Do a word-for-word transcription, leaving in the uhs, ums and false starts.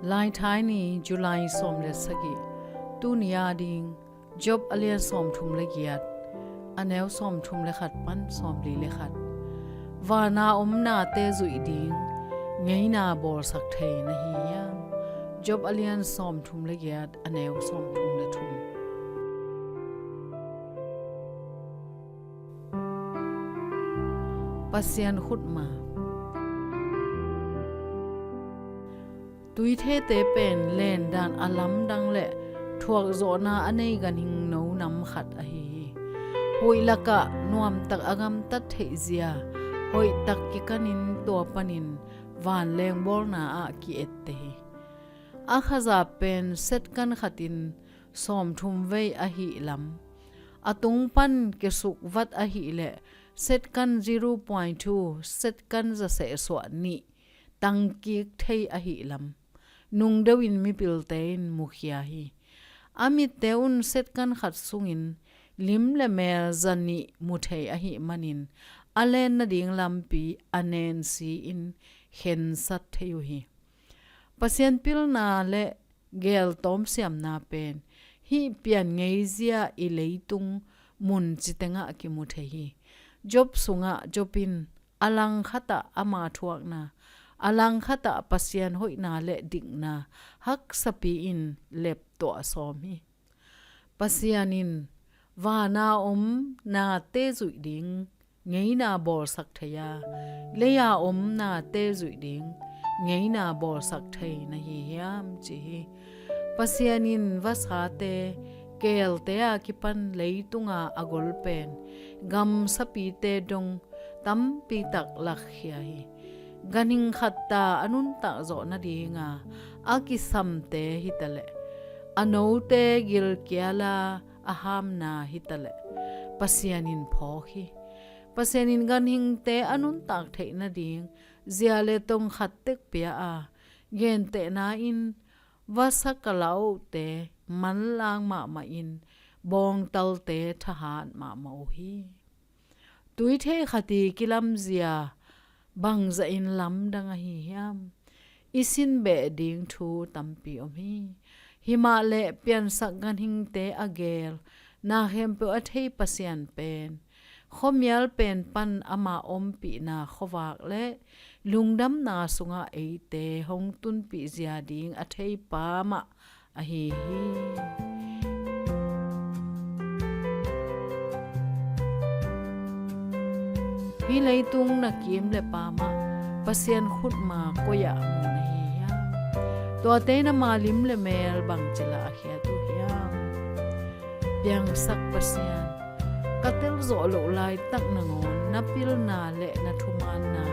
Laithai ni, July sawm le sagih. Tuni a ding, Job a lian sawmthum le giat, a neu sawmthum le khat pan sawmli le khat. Vana om nate zuih ding ngeina bawlsak thei na hi hiam? Job a lian sawmthum le giat, a neu sawmthum le thum. Pasian khutma. Tuithete pen lendan a lamdang le thuakzawhna a nei ganhing no nam khat ahi hi. Huih lakah nuamtak a gamtat theihzia hoihtak kikanin tua panin vanleng bawlna ah ki-ette hi. A khazap pen setkan khatin sawmthum vei ahih lam, a tung pan kesuk vat ahih leh setkan zero point two, setkan zaseh suah nih tangkik thei ahih lam, nungdeuhin mipilte in mukhia hi. A mitte un setkan khat sungin lim le mel zanih mu thei ahih manin a len nading lampi a nensi-in khensat thei uh hi. Pasian pilna le geel tawmsiamna pen hih pian ngeizia i leitung mun citengah kimu thei hi. Job sungah Job in a langkhatah ama thuakna, a langkhatah Pasian hoihna le dikna haksapi-in leptuah sawm hi. Pasian in vana om nate zuih ding ngeina bawlsak thei a, lei-a om nate zuih ding ngeina bawlsak thei na hi hiam, ci hi. Pasian in vasate, keelte a kipan leitunga a gol pen gamsapite dong tampitak lakkhia hi. Ganhing khatta a nuntak zawh nadinga a kisamte hitaleh, a note gilkiala a hamna hitaleh Pasian in phawk hi. Pasian in ganhingte a nuntak theih nading zia le tong khat tek pia a, gentehna in vasa kalauhte manlang mahmahin bawngtalte thahat mahmah uh hi. Tuithei khat i kilamzia bangzahin lamdang ahi hiam? I sin beh ding thu tampi om hi. Himahleh piansak ganhingte a geel, na khempeuh a thei Pasian pen khuamial pen pan ama ompihna khuavak le lungdamna sungah eite hong tunpih zia ding a theipa mah ahi hi. Hih leitung na kim le pamah Pasian khutma koi-ah mu na hi hiam? Tuate in ama lim le mel bangci lah a khiat uh hiam? Piangsak Pasian, ka telzawh loh laitak nangawn na pilna le na thumaanna